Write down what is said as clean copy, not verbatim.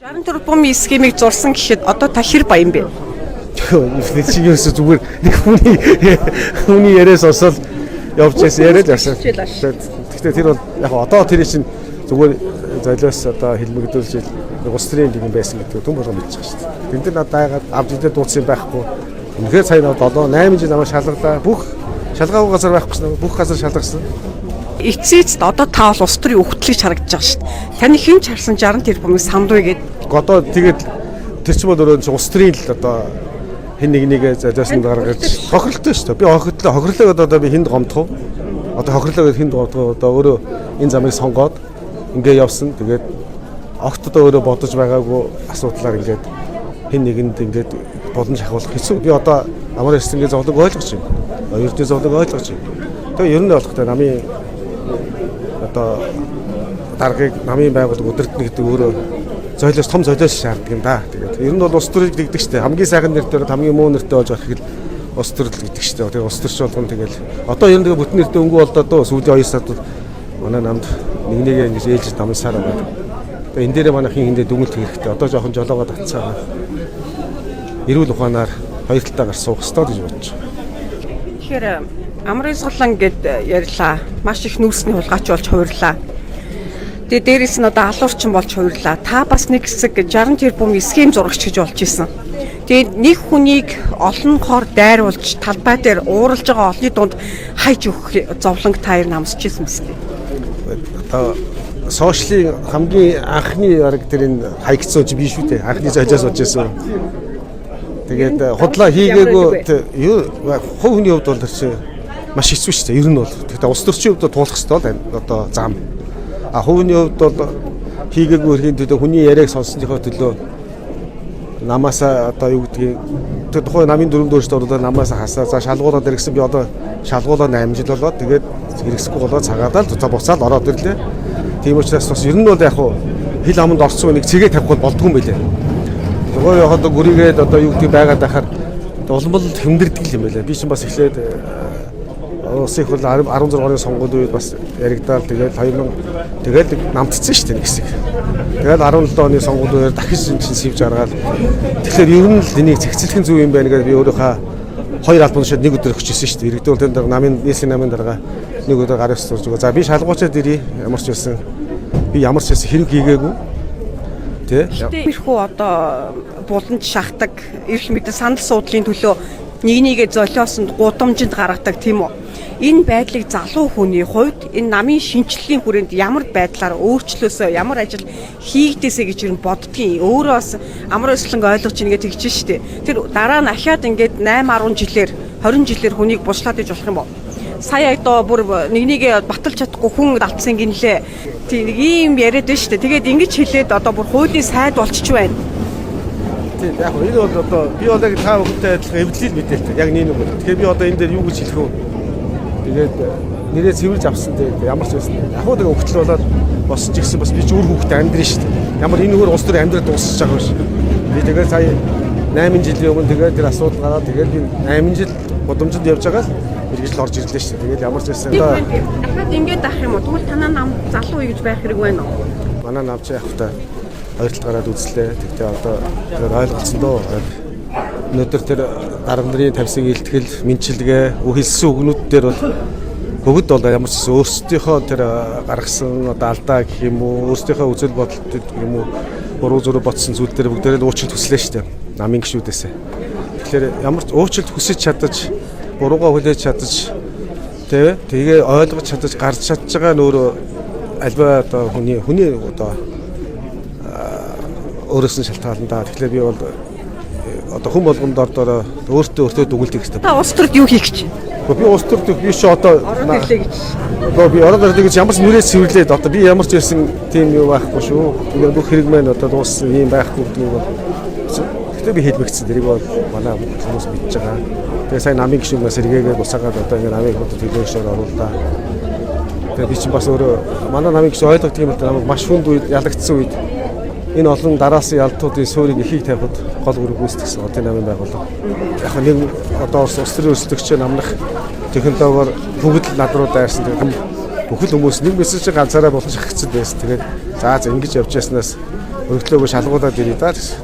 60 тэрбумын схемийг зурсан гэхэд одоо та хэр баян бэ? Тэр чинь ерөөсөө зүгээр нэг хүний яриа сонсоод явж байсан, яриад явсан. Гэхдээ тэр бол яг одоо тэр чинь зүгээр золиос одоо хэлмэгдүүлж улс төрийн нэг юм байсан гэдэг түн болгон мэдчих шүү дээ. Тэн дээр надад айгаад авч идэ дууцсан юм байхгүй. Үнэхээр сая 7 8 жил намайг шалгалаа. Бүх шалгаагүй газар байхгүйсэн. Бүх газар шалгасан. Эцээцд одоо та бол улс төрийн өгтлөж харагдаж байгаа шүү дээ. Таны хэн ч харсан 60 тэрбумыг сандгүй гээд Одоо тэгээд тэр чинь бол өөрөө улс төрийн л одоо хэн нэг нэгэ золиосон гаргаж хохирлтой шүү дээ. Би хохирлоо хохирлоо гэдэг одоо би хүнд гомдох уу? Одоо хохирлоо гэдэг хүнд гомдох уу? Одоо өөрөө энэ замыг сонгоод ингээ явсан. Тэгээд огт одоо өөрөө бодож байгаагүй асуудлаар ингээд хэн нэгэнд ингээд боломж ахиулах хэцүү. Би одоо амар эрсэнгээ зовлон ойлгож байна. Ердийн зовлон ойлгож байна. Тэгээ ер нь болохтой намын одоо даргаыг намын байгууллага удирдна гэдэг өөрөө золиос том золиос шаарддаг юм да. Тэгээд ер нь бол улс төрийг дэгдэг штэ. Хамгийн сайхан нэртэй хамгийн муу нэртэй болж ахыг улс төр л гэдэг штэ. Тэгээд улс төрч болгон тэгэл одоо ер нь тэгээ бүтэн нэртэй өнгө болдоо дөө сүүлийн 2 сард бол манай намд нэг нэгэ ингэж ээлж дамсаар байгаа. Тэгээд энэ дээрээ манай хин хиндэ дүнэлт хэрэгтэй. Одоо жоохон жолоогоо татцаа. Эрүүл ухаанаар хоёр талдаа гарч суух ёстой гэж бодож байна. Тэгэхээр Амрын сулан гэд ярьлаа. Маш их нүүрсний хулгайч болж хувирлаа. Тэгээ дээрэс нь одоо алуурчин болж хувирлаа. Та бас нэг хэсэг 60 тэрбум схем зурагч гэж болж исэн. Тэгээд нэг хүнийг олон хор дайруулж талбай дээр ууралж байгаа олонний дунд хайж өгөх зовлонг та ер нь амсч исэн мэт. Одоо сошиалын хамгийн анхны бараг тэр энэ хаягдсан чи би шүү дээ. Анхны золиос болж исэн. Тэгээд худлаа хийгээгүй юу хувь хүний хувьд бол тэр чинь маш хэцүү шүү дээ. Ер нь бол. Гэхдээ улс төрчийн хувьд туулах ёстой л одоо зам. А хувь хүний хувьд бол хийгээгүй хэргийн төлөө хүний яриаг сонссныхоо төлөө намаасаа одоо юу гэдгийг тэр тухайн намын дүрм дөрвөлт оруулаад намаасаа хасаа за шалгуулаад иргэсэн би одоо шалгуулаад 8 жил болоод тэгээд хэрэгсэхгүй болоод цагаадаа л за буцаал ороод ирлээ. Тийм учраас бас ер нь бол яг хуу хил аманд орсон нэг цэгээ тавихгүй болдгүй юм байлээ. Нөгөө яг одоо гүрийгээд одоо юу гэдгийг байгаад байхаар улам л хэмдэрдэг юм байлаа. Би чинь бас эхлээд улсын их хурл 16 оны сонгуулийн үед бас яригдаал тэгээд 2000 тэгээд намтцсан шүү дээ нэг хэсэг. Тэгээд 17 оны сонгуулийн үеэр дахиж эн чинь сэвж гаргаад тэгэхээр ер нь л энийг зэгцлэх нь зөв юм байна гэдээ би өөрийнхөө хоёр албан тушаад нэг өдөр өгч ирсэн шүү дээ. Иргэдийн дарга намын нийслэлийн намын дарга нэг өдөр гар ёс зурж өгөө. За би шалгуучаад ирье. Ямар ч байсан би ямар ч байсан хэрэг хийгээгүй. Тэ? Тиймэрхүү одоо буланд шахдаг, эрх мэдэл санал суудлын төлөө нэг нэгэ золиосонд гудамжинд гаргадаг тийм үү? Энэ байдлыг залуу хүний хувьд энэ намын шинжилгээний хүрээнд ямар байдлаар өөрчлөөсөө ямар ажил хийгдээсэ гэж ер нь боддгийн. Өөрөө бас амар өслөнг ойлгож ингээд тэгж штэ. Тэр дараа нь ахаад ингээд 8 10 жилээр 20 жилээр хүнийг бушлаад иж болох юм уу? Сая одоо бүр нэг нэгэ баталж чадахгүй хүн алдсан гинлээ. Тийм нэг ийм яриад байна штэ. Тэгээд ингэж хэлээд одоо бүр хуулийн сайд болчих байна. Тийм яг энэ бол одоо би бол яг та бүхэнтэй адилхан эвдлэл мэдээлтэй. Яг нэг үг. Тэгэхээр би одоо энэ дээр юу гэж хэлэх вэ? Тэгээд нэрээ цэвэрлж авсан тэгээд ямар ч байсан. Яг хөө тэгээ өгтөл болоод босон ч гэсэн бас би ч үр хүүхдээ амьдрын шүү дээ. Ямар энэ өөр улс төр амьдрал дуусчих байгаа биш. Би тэгээд сая 8 жилийн өмнө тэгээд тэр асуудал гараад тэгээд би 8 жил гудамжинд явж байгаа л мэргэжил орж ирлээ шүү дээ. Тэгээд ямар ч байсан дахиад ингэж ах юм уу? Тэгвэл танаа нам залуу үе гэж байх хэрэг байна уу? Манай нам чи яг та хоёр талд гараад үзлээ. Тэгтээ одоо тэгээд ойлголцсон дөө. Өнөөдөр тэр дарга нарын тавьсан илтгэл, мэдчилгээ, хэлсэн үгнүүд дээр бол бүгд бол ямар ч гэсэн өөрсдийнхөө тэр гаргасан одоо алдаа гэх юм уу, өөрсдийнхөө үзэл бодолт гэх юм уу, буруу зүрх ботсон зүйл дээр бүгдээрээ л уучлалт хүслээ шүү дээ. Намын гишүүдээсээ. Тэгэхээр ямар ч уучлалт хүсэж чадаж, буруугаа хүлээж чадаж, тэ тэгээ ойлгож чадаж гарч чадж байгаа нь өөрөө альва одоо хүний одоо өөрөөс нь шалтгаална да. Тэгэхээр би бол одоо хүн болгонд дор дороо өөртөө дүгнэлт хийх хэрэгтэй. Та улс төрд юу хийх гэж? Би улс төрд би чи одоо ороод ирлээ гэж. Би ороод ирлээ гэж ямар ч нүрээ цэвэрлээд одоо би ямар ч байсан тийм юу байхгүй шүү. Тэгээд бүх хэрэг маань одоо дууссан юм байхгүй гэдгийг бол. Гэхдээ би хэлмэгцэн тэрийг бол манай хүмүүс мэдж байгаа. Тэгээ сайн намын гишүүнээс сэргээгээд буцаагаад одоо ингэ намын хотод төлөөлөөр оруулаа. Тэгээ би чинь бас өөрөө манай намын гишүүн ойлгодог юм л да. Намайг маш хүнд үед ялагдсан үед энэ олон дараалсан ялтуудын суурийг ихийг тавихад гол үүрэг гүйцэтгэсэн хотын намын байгууллага. Яг нэг одоо улс төрийн өрсөлдөгчөө намнах технологиор бүгд л над руу дайрсан. Тэгээд бүхэл хүмүүс нэг мессеж ганцаараа болгож хэрэгцэл байсан. Тэгээд за ингэж явж яснаас Өргөдлөөгөө шалгуулад ирээ даа гэсэн.